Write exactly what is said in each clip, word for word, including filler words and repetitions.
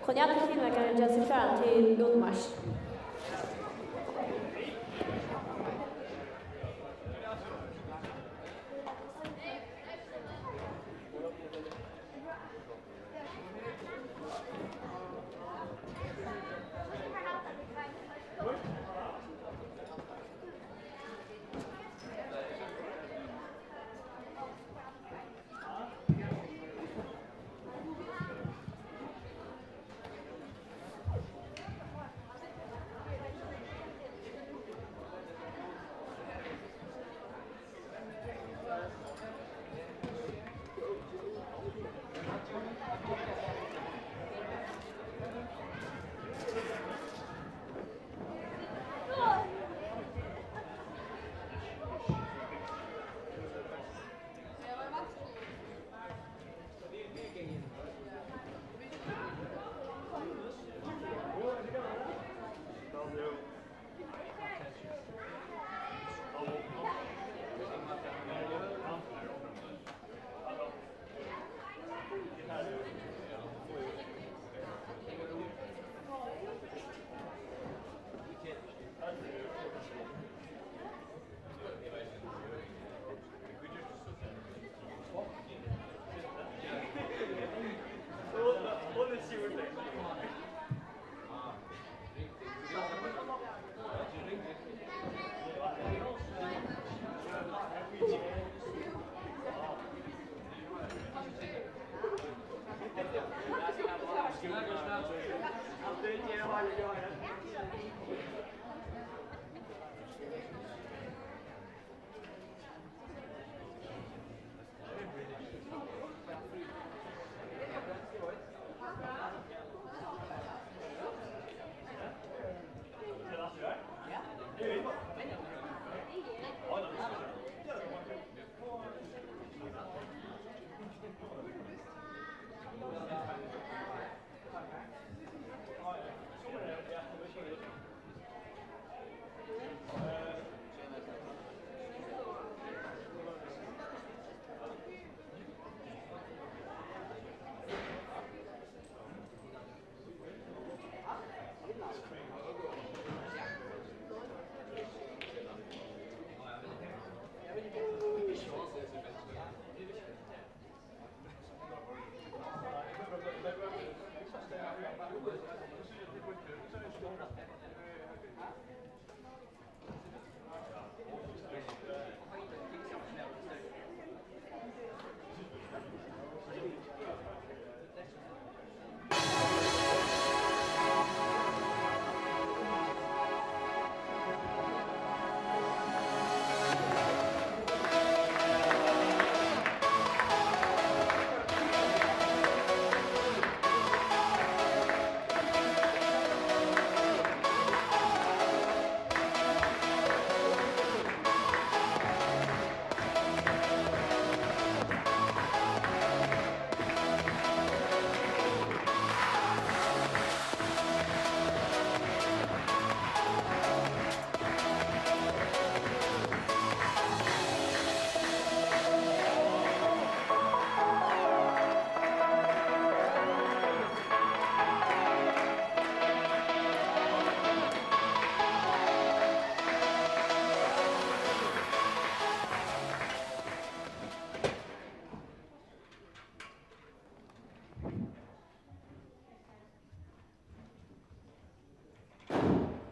Kunnu allir filmleikarar gera seg klárar til útmarsch?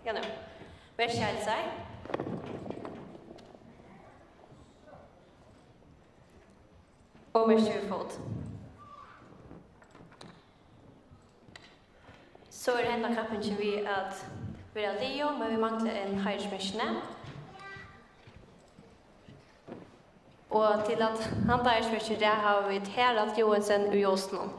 Ja, nú. Ver so heilsaður. Og merkið við fót. So er henda kappingin við at vera liðug, men vit mangla ein heiðursmerkini. Og til at halda heiðursmerkini í dag hava vit Harald Joensen úr Ljósunum.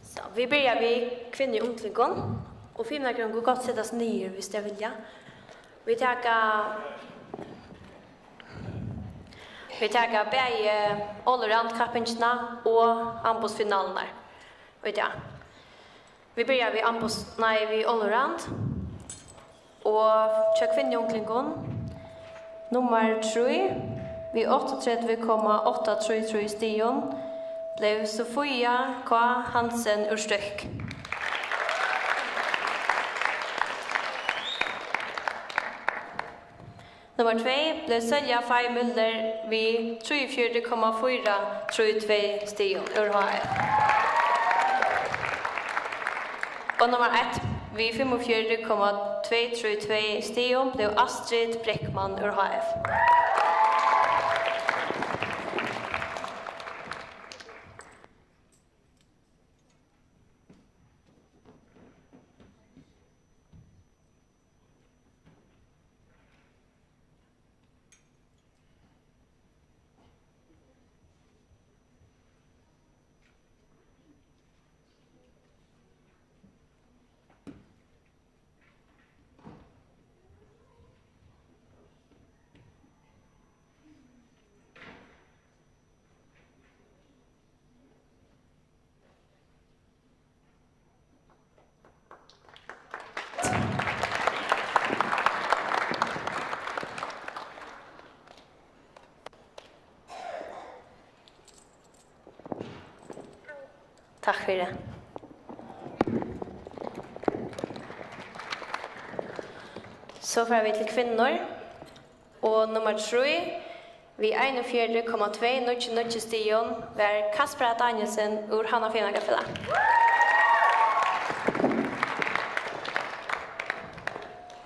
So, vit byrja við kvinnu í unglingum, og filmleikarin kann gott seta seg niður, viss tey vilja. Vit taka, vit taka bæði all-around-kappingina og amboðsfinalurnar. í dag. Vit byrja við Ambos-, nei, við Olurand. Og hjá kvinnuunglingum, nummar trý, við áttaogtretivu komma átta trý trý stigum, bleiv Sofía K. Hansen úr Støkk. Nummar tvey bleiv Sólja Fay Müller við trýogfjøruti komma fýra trý tvey stigum úr H F. Og nummar eitt við fimmogfjøruti komma tvey trý tvey stigum bleiv Astrid Breckmann úr H F. Takk fyri. So fara vit til kvinnur. Og nummar trý, við einogfjøruti komma tvey níggju níggju stigum, var Kaspar Danielsen úr Havnar Fimleikafelag.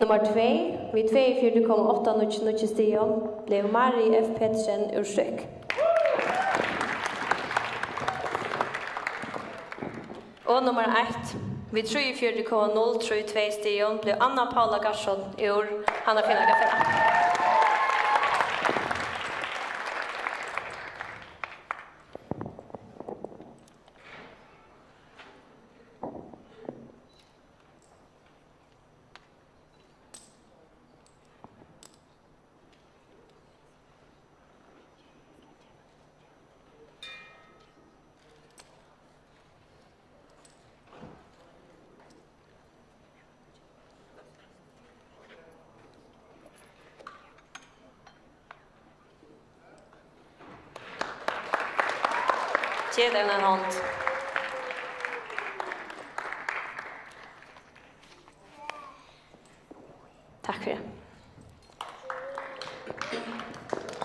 Nummar tvey, við tveyogfjøruti komma átta níggju níggju stigum, bleiv Mari F. Petersen úr Støkk. Og nummar eitt, við trýogfjøruti komma null trý tvey stigum, bleiv Anna Paula Garson úr Havnar Fimleikafelag. Gev teimum eina hond. Takk fyri.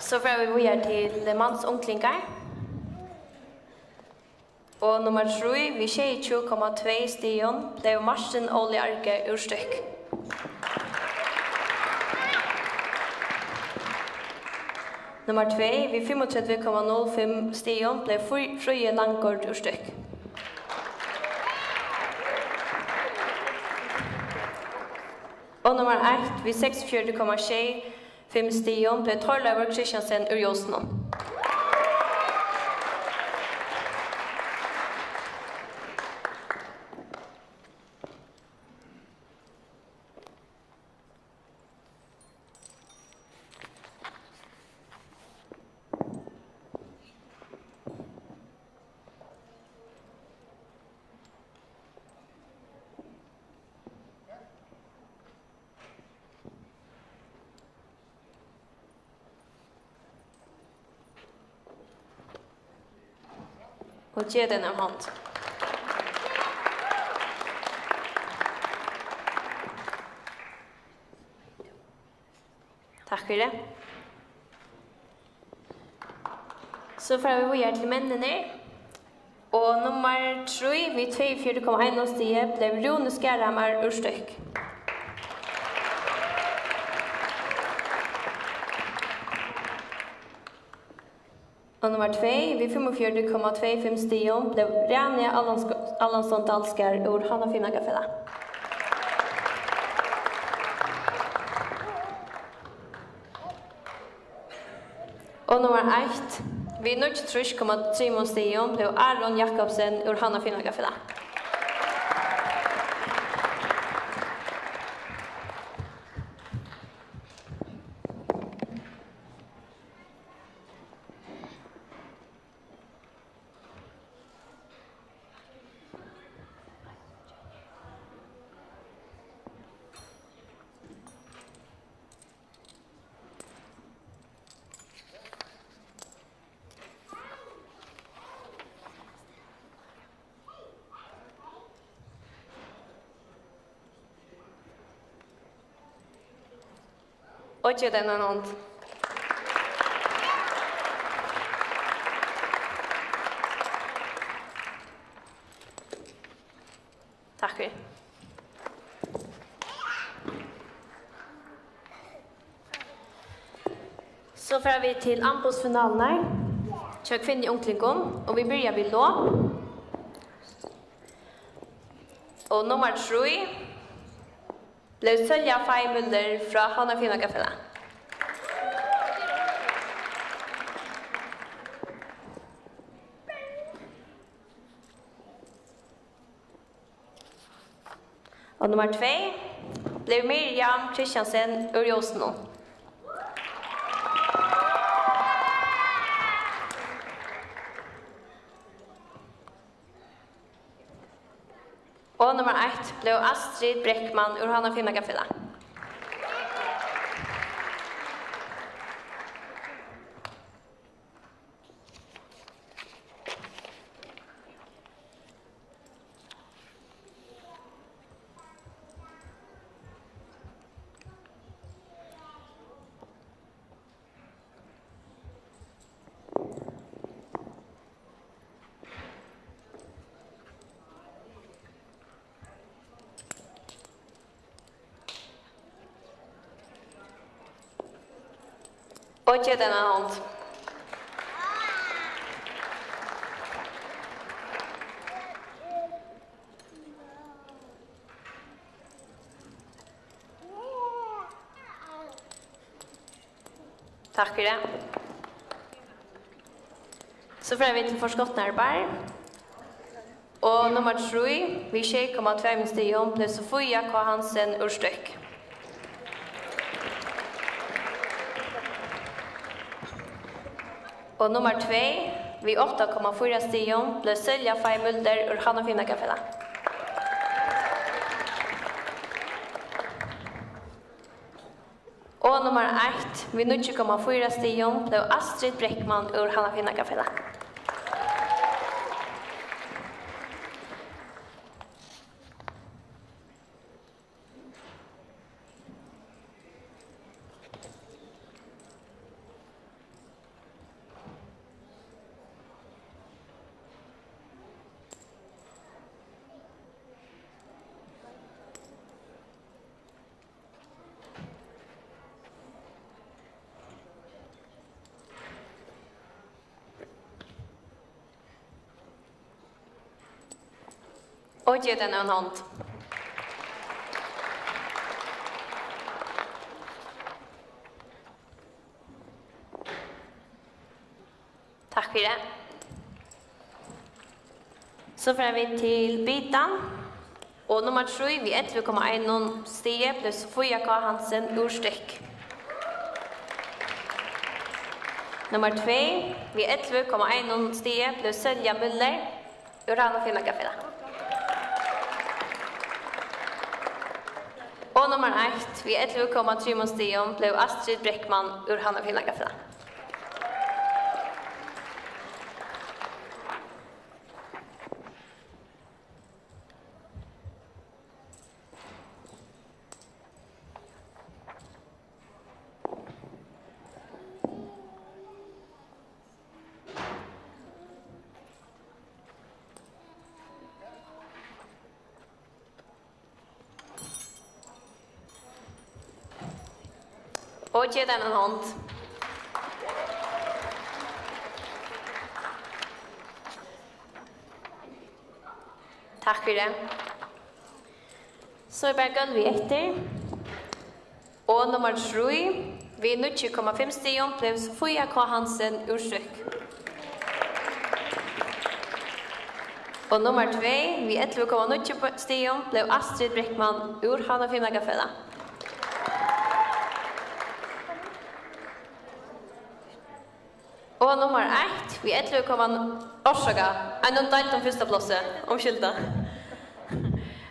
So fara vit víðari til mansunglingar. Og nummar trý við sjeyogtjúgu komma tvey stigum bleiv Martin Óli Arge úr Støkk. Nummar tvey við fimmogtretivu komma null fimm stigum bleiv Frí-, Fríði Langgaard úr Støkk. Og nummar eitt við seksogfjøruti komma sjey fimm stigum bleiv Torleivur Christiansen úr Ljósunum. Og gev teimum eina hond. Takk fyri. So fara vit víðari til menninir. Og nummar trý við tveyogfjøruti komma einum stigi bleiv Rúni Skarhamar úr Støkk. Og nummar tvey við fimmogfjøruti komma tvey fimm stigum bleiv Rani Allansk-, Allansson Dalskar úr Havnar Fimleikafelag. Og nummar eitt við níggjuogtrýss komma trimum stigum bleiv Aron Jakobsen úr Havnar Fimleikafelag. Og gev teimum eina hond. Takk fyri. So fara vit til amboðsfinalurnar hjá Kvinnuunglingum, og vit byrja við Lo. Og nummar trý bleiv Sólja Fay Møller frá Havnar Fimleikafelagnum. Og nummar tvey bleiv Miriam Christiansen úr Ljósunum. Og nummar eitt bleiv Astrid Breckmann úr Havnar Fimleikafelagnum. Og gev teimum eina hond. Takk fyri. So fara vit til forskotnar bar. Og nummar trý við sjey komma tveimum stigum bleiv Sofía K. Hansen úr Støkk. Og nummar tvey við átta komma fýra stigum bleiv Sólja Fay Møller úr Havnar Fimleikafelagnum. Og nummar eitt við níggju komma fýra stigum bleiv Astrid Breckmann úr Havnar Fimleikafelagnum. Og gev teimum eina hond. Takk fyri. So fara vit til bitan. Og nummar trý við ellivu komma einum stigi bleiv Sofía K. Hansen úr Støkk. Nummar tvey við ellivu komma einum stigi bleiv Sólja Møller úr Havnar Fimleikafelagnum. Og nummar eitt við ellivu komma trimum stigum bleiv Astrid Breckmann úr Havnar Fimleikafelagnum. Og gev teimum eina hond. Takk fyri. So er bara gólvið eftir. Og nummar trý við níggju komma fimm stigum bleiv Sofía K. Hansen úr Støkk. Og nummar tvey við ellivu komma níggju stigum bleiv Astrid Breckmann úr Havnar Fimleikafelagnum. Og nummar eitt við ellivu komma, orsaka, einum deildum fyrsta plássi, umskylda.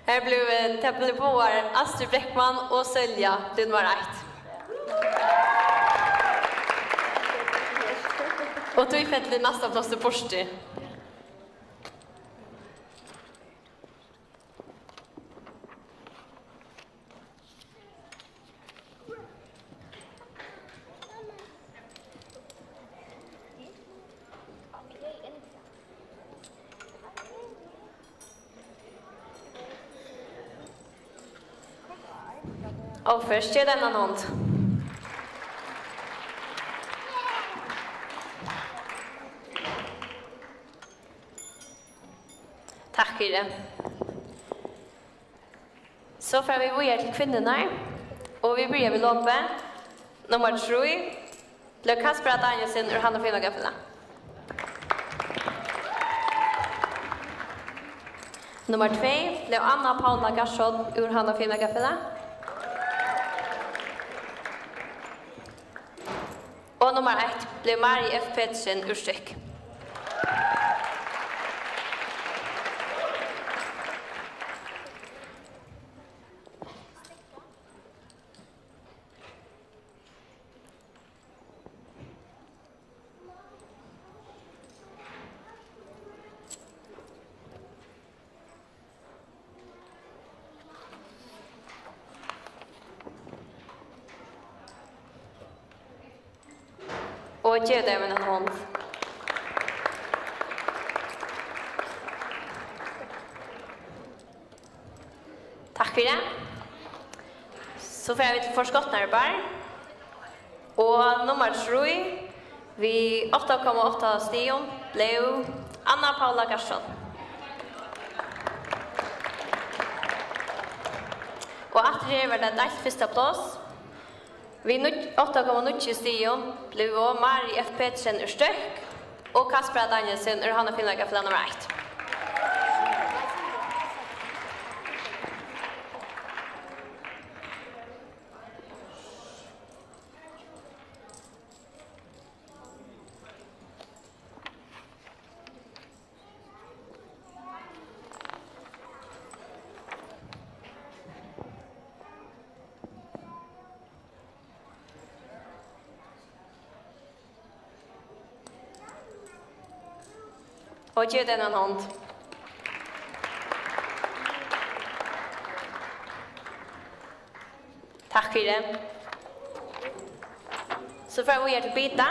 Her blivu, tað blivu báðar Astrid Breckmann og Sólja, blivu nummar eitt. Og tí fellur næsta plássið burtur. Ófør, gev teimum eina hond. Takk fyri. So fara vit víðari til kvinnurnar, og vit byrja við lopi. Nummar trý, Leo Kaspar Danielsen úr Havnar Fimleikafelag. Nummar tvey, Leo Anna Paula Garsson úr Havnar Fimleikafelag. Og nummar eitt, Leo Mari F. Petersen úr Støkk. Og gev teimum eina hond. Takk fyri. So fara vit til forskotnarbar. Og nummar trý við átta komma átta stigum bleiv Anna Paula Garsson. Og aftur her var tað deilt fyrsta pláss. Við níggju, átta komma níggju stigum blivu Mari F. Petersen úr Støkk og Kaspar Danielsen úr Havnar Fimleikafelag nummar eitt. Og gev teimum eina hond. Takk fyri. So fara vit víðari til bita.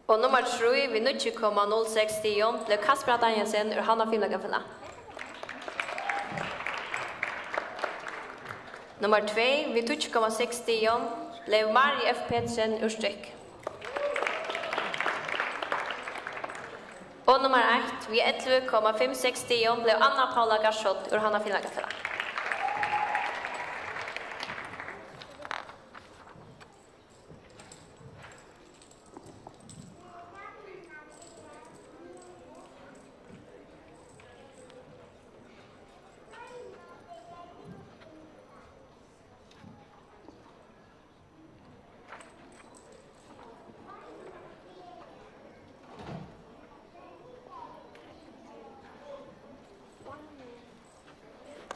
Og nummar trý við níggju komma null seks stigum bleiv Kaspar Danielsen úr Havnar Fimleikafelag. Nummar tvey við tíggju komma seks stigum bleiv Mari F. Petersen úr Støkk. Og nummar eitt við ellivu komma fimm seks stigum bleiv Anna Paula Garsson úr Havnar Fimleikafelag.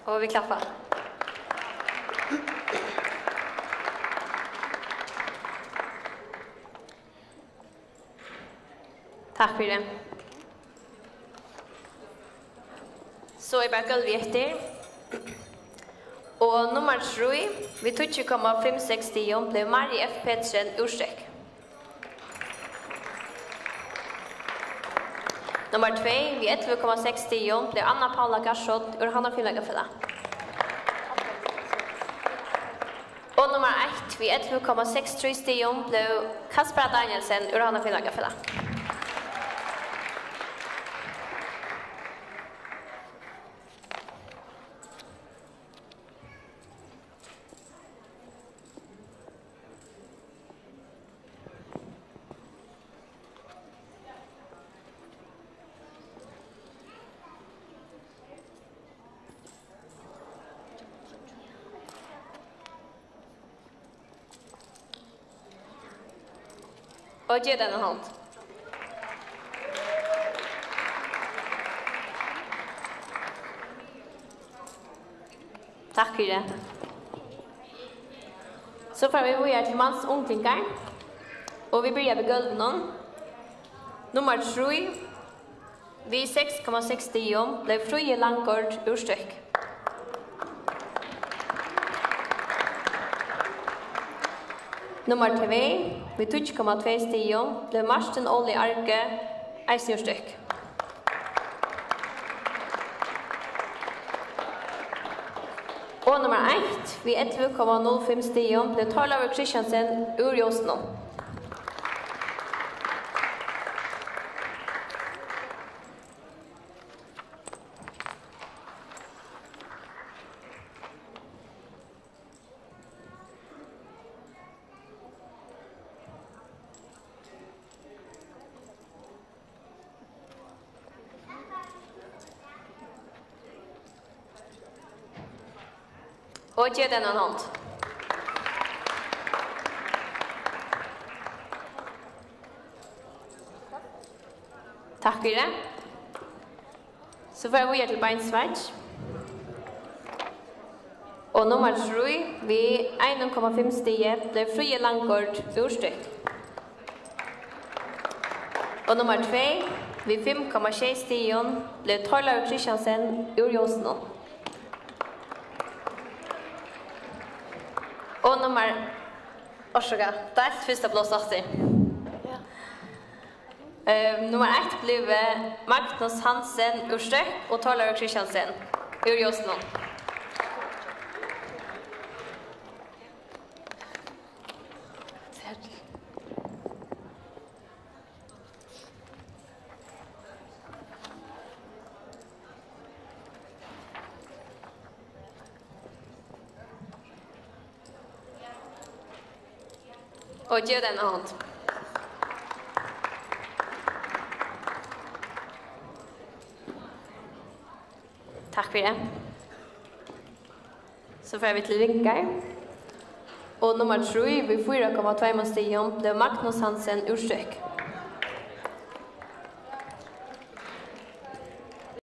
Og vit klappa. Takk fyri. So er bara gólvið eftir. Og nummar trý við tíggju komma fimm seks stigum bleiv Mari F. Petersen úr Støkk. Nummar tvey við ellivu komma seks stigum bleiv Anna Paula Garsson úr Havnar Fimleikafelag. Og nummar eitt við ellivu komma seks trý stigum bleiv Kaspar Danielsen úr Havnar Fimleikafelag. Og gev teimum eina hond. Takk fyri. So fara vit víðari til mans og unglingar, og vit byrja við gólvinum. Nummar trý við seks komma seks stigum bleiv Fríði Langgaard úr Støkk. Nummar tvey við tíggju komma tvey stigum bleiv Martin Óli Arge, eisini úr Støkk. Og nummar eitt við ellivu komma null fimm stigum bleiv Torleifur Christiansen úr Ljósunum. Og gev henni eina hond. Takk fyri. So fara vit víðari til beinsveit. Og nummar trý við einum komma fimm stigi bleiv Fríði Langgaard úr Støkk. Og nummar tvey við fimm komma sjey stigum bleiv Torleifur Christiansen úr Ljósunum. Og nummar, orsaka, deilt fyrsta pláss aftur. Ja. Ehm, nummar eitt bleiv Magnus Hansen úr Støkk og Torleifur Christiansen úr Ljósunum. Og gev henni eina hond. Takk fyri. So fara vit til ringar. Og nummar trý við fýra komma tveimum stigum bleiv Magnus Hansen úr Støkk.